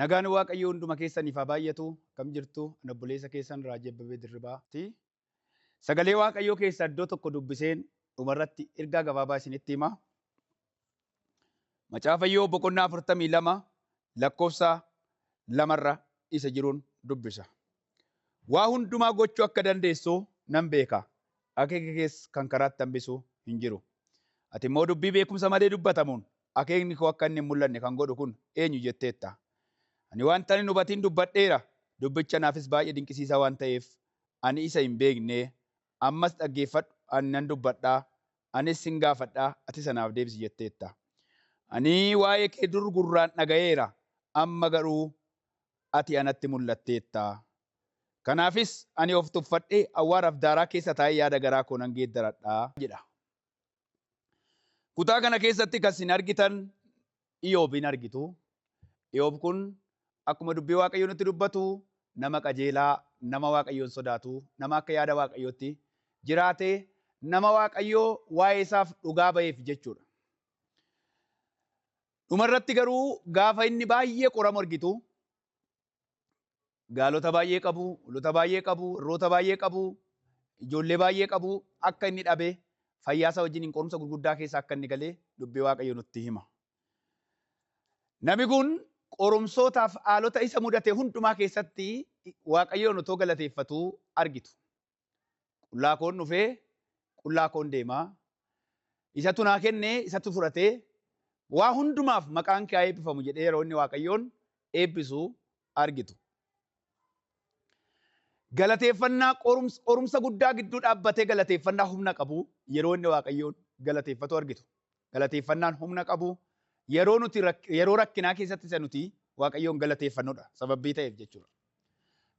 Nagaan Waaqayyoo hunduma keessaniif haa baay'atu. Akkam jirtu? Ani obboleessa keessan Raajii Abbabee Dirribaati. Sagalee Waaqayyoo keessaa iddoo tokko dubbiseen dhumarratti ergaa gabaabaa isinitti hima. Macaafa Iyyoob boqonnaa 42 lakkoofsa lamarra isa jiruun dubbisa. Waa hundumaa gochuu akka dandeessu nan beeka. Akeeka kees kan karaatti hambisu hin jiru. Ati immoo dubbii beekumsa malee dubbatamuun akeekni koo akka inni hin mul'anne kan godhu kun eenyu jetteetta. Ani wanta hin hubatin dubbadheera. Dubbicha anaafis baay'ee dinqisiisaa waan ta'eef ani isa hin beekne. Ammas dhaggeeffadhu, ani nan dubbadha, anis sin gaafadha, atis anaaf deebisi jetteetta. Ani waa'ee kee dur gurraan dhaga'eera, amma garuu ati anatti mul'atteetta. Kanaafis ani of tuffadhee awwaaraaf daaraa keessa taa'ee yaada garaa koo nan geeddaradha jedha. Kutaa kana keessatti kan isin argitan Iyoobin argitu. Iyoob kun akkuma dubbii Waaqayyoo nutti dubbatu nama qajeelaa, nama Waaqayyoon sodaatu, nama akka yaada Waaqayyootti jiraate, nama Waaqayyoo waa'ee isaaf dhugaa ba'eef jechuudha. Dhumarratti garuu gaafa inni baay'ee qoramu argitu. Gaalota baay'ee qabu, hoolota baay'ee qabu, harroota baay'ee qabu, ijoollee baay'ee qabu, akka inni dhabe fayyaa isaa wajjin qorumsa gurguddaa keessa akka inni galee dubbii Waaqayyoo nutti hima. Namni kun qorumsootaaf haalota isa mudate hundumaa keessatti Waaqayyoon otoo galateeffatu argitu. Qullaa koon dhufee, qullaa koon deemaa. Isatu naa kenne, isatu fudhatee, waa hundumaaf maqaan kee haa eebbifamu jedhee yeroo inni Waaqayyoon eebbisu argitu. Galateeffannaa qorumsa guddaa gidduu dhaabbatee galateeffannaa humna qabu yeroo inni Waaqayyoon galateeffatu argitu. Galateeffannaan humna qabu yeroo nuti yeroo rakkinaa keessatti isa nuti Waaqayyoon galateeffannudha sababii ta'eef jechuudha.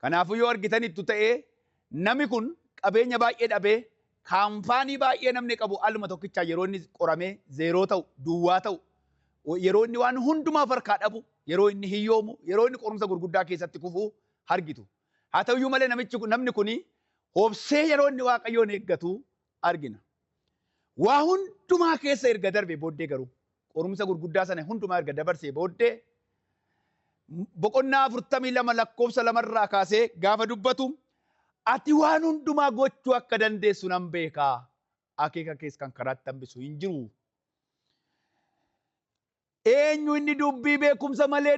Kanaafuu yoo argitanittu ta'ee namni kun qabeenya baay'ee dhabee kaampaanii baay'ee namni qabu aluma tokkichaa yeroo inni qoramee zeeroo ta'u, duwwaa ta'u, yeroo inni waan hundumaa harkaa dhabu, yeroo inni hiyyoomu, yeroo inni qorumsa gurguddaa keessatti kufu argitu. Haa ta'uyyuu malee namni kun obsee yeroo inni Waaqayyoon eeggatu argina. Waa hundumaa keessa erga darbe booddee garuu qorumsa gurguddaa sana hundumaa erga dabarsee booddee boqonnaa 42 lakkoofsa lamarraa kaasee gaafa dubbatu ati waan hundumaa gochuu akka dandeessu nan beekaa. Akeeka kees kan karaatti hambisu hin jiru. Eenyu inni dubbii beekumsa malee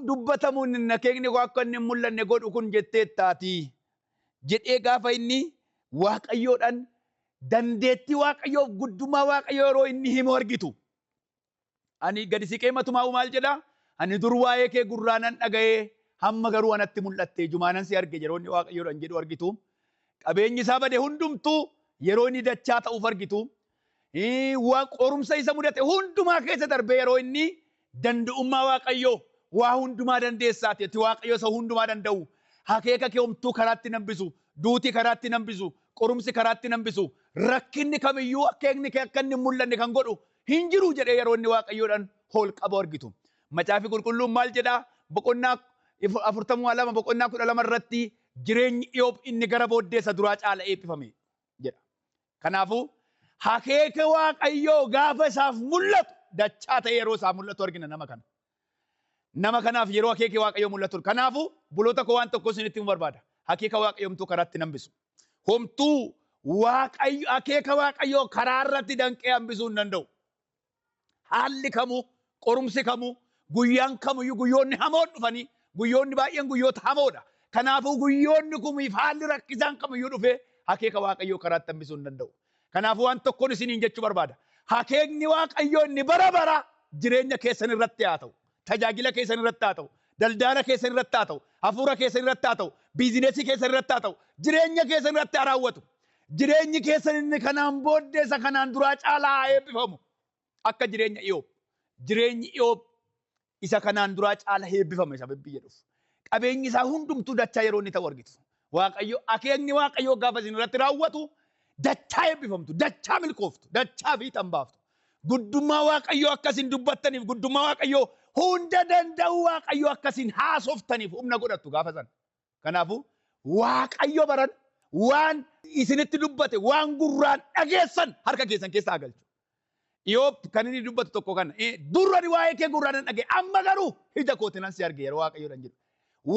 dubbatamuun akeekni koo akka inni hin mul'anne godhu kun jetteettaati. Jedhee gaafa inni Waaqayyoodhaan dandeettii Waaqayyoof guddummaa Waaqayyoo yeroo inni himu argitu. Ani gadi siqee matumaa maal jedhaa? Ani dur waa'ee kee gurraanan dhaga'ee hamma garuu anatti mul'atte jumaanan si arge yeroo inni Waaqayyoodhaan jedhu argitu. Qabeenyi isaa bade hundumtuu yeroo inni dachaa ta'uuf argitu. Qorumsa isa mudate hundumaa keessa darbee yeroo inni danda'ummaa Waaqayyoo waa hundumaa dandeessaati. Ati Waaqayyoo isa hundumaa danda'u. Akeeka kee homtuu karaatti nambisu, duuti karaatti nambisu, qorumsi karaatti nambisu, rakkinni kamiyyuu akeekni kee akka inni hin mul'anne kan godhu hin jiru jedhee yeroo inni Waaqayyoodhaan hool qabu argitu. Macaafi qulqulluun maal jedhaa? Boqonnaa 42 boqonnaa 12 irratti jireenyi Iyoob inni gara booddee isa duraa caala eebbifame jedha. Kanaafuu akeeka Waaqayyoo gaafa isaaf mul'atu dachaa ta'e yeroo isaaf mul'atu argina nama kana. Nama kanaaf yeroo akeeki Waaqayyoo mul'atu. Kanaafuu buloota koo waan tokko isinitti himuu barbaada. Akeeka Waaqayyoo homtuu karaatti nambisu. Homtuu Waaqayyo akeeka Waaqayyoo karaa irratti danqee hambisuu hin danda'u. Haalli kamuu, qorumsi kamuu, guyyaan kamiyyuu guyyoonni hamoon dhufanii guyyoonni baay'een guyyoota hamoodha. Kanaafuu guyyoonni kumiif haalli rakkisaan kamiyyuu dhufee akeeka Waaqayyoo karaatti hambisuu hin danda'u. Kanaafuu waan tokkoon isiniin jechuu barbaada. Akeekni Waaqayyoo inni bara bara jireenya keessan irratti haa ta'u. Tajaajila keessan irratti haa ta'u. Daldala keessan irratti haa ta'u. Hafuura keessan irratti haa ta'u. Biizinesii keessan irratti haa ta'u. Jireenya keessan irratti haa raawwatu. Jireenyi keessan inni kanaan booddee isa kanaan duraa caalaa haa eebbifamu. Akka jireenya Iyoob. Jireenyi Iyoob isa kanaan duraa caala eebbifame isa biyya dhufu. Qabeenyi isaa hundumtuu dachaa yeroo inni ta'u argitu. Waaqayyo akeekni Waaqayyoo gaafa isin irratti raawwatu dachaa eebbifamtu, dachaa milkooftu, dachaa fiixan baaftu. Guddummaa Waaqayyoo akkasiin dubbattaniif, guddummaa Waaqayyoo hunda danda'u Waaqayyoo akkasiin haasoftaniif humna godhattu gaafa sana. Kanaafuu Waaqayyo baran waan isinitti dubbate waan gurraan dhageessan harka keessan keessa haa galchu. Iyoob kan inni dubbatu tokko kana. Durra waa'ee kee gurraan nan dhagee, amma garuu ija kootiin nan si arge yeroo Waaqayyoodhaan jedhu.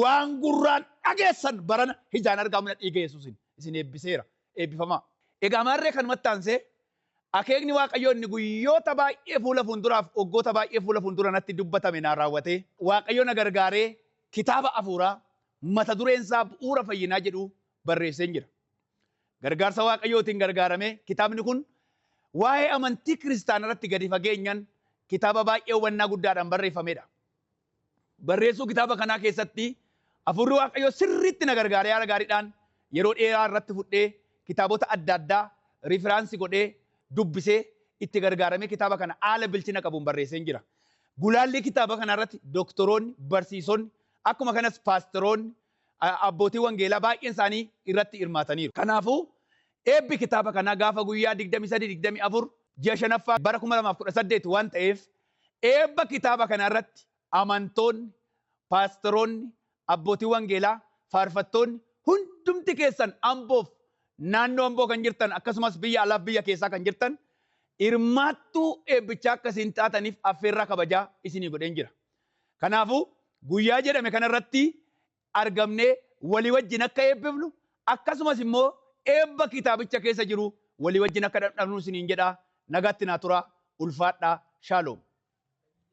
Waan gurraan dhageessan barana ijaan argamuna dhiiga Yesuusin isin eebbiseera. Eebbifamaa. Egaa maarree kanumatti aansee akeekni Waaqayyoo inni guyyoota baay'ee fuula fuulduraaf waggoota baay'ee fuula fuuldura natti dubbatame naa raawwatee, Waaqayyo na gargaaree kitaaba afuuraa mata dureen isaa bu'uura fayyinaa jedhu barreesseen jira. Gargaarsa Waaqayyootiin gargaaramee kitaabni kun waa'ee amantii kiristaanaa irratti gadi fageenyaan kitaaba baay'ee hubannaa guddaadhaan barreeffamedha. Barreessuu kitaaba kanaa keessatti hafuurri Waaqayyoo sirriitti na gargaaree haala gaariidhaan yeroo dheeraa irratti fudhee kitaabota adda addaa reference godhee dubbisee itti gargaaramee kitaaba kana haala bilchina qabuun barreesseen jira. Gulaallii kitaaba kana irratti doktoroonni, barsiisonni, akkuma kanas paasteroonni, abbootii wangeelaa baay'een isaanii irratti hirmaataniiru. Kanaafuu eebbi kitaaba kanaa gaafa guyyaa 23 24 ji'a shanaffaa bara 2018 waan ta'eef eebba kitaaba kana irratti amantoonni, paasteroonni, abbootii wangeelaa, faarfattoonni hundumti keessan Amboof naannoo Amboo kan jirtan akkasumas biyya alaaf biyya keessaa kan jirtan hirmaattuu eebbichaa akkasiin taataniif affeerraa kabajaa isinii godheen jira. Kanaafuu guyyaa jedhame kanarratti argamnee walii wajjin akka eebbifnu akkasumas immoo eebba kitaabicha keessa jiru walii wajjin akka dhandhamnu isiniin jedhaa. Nagaatti naa turaa, ulfaadhaa, shaaloom.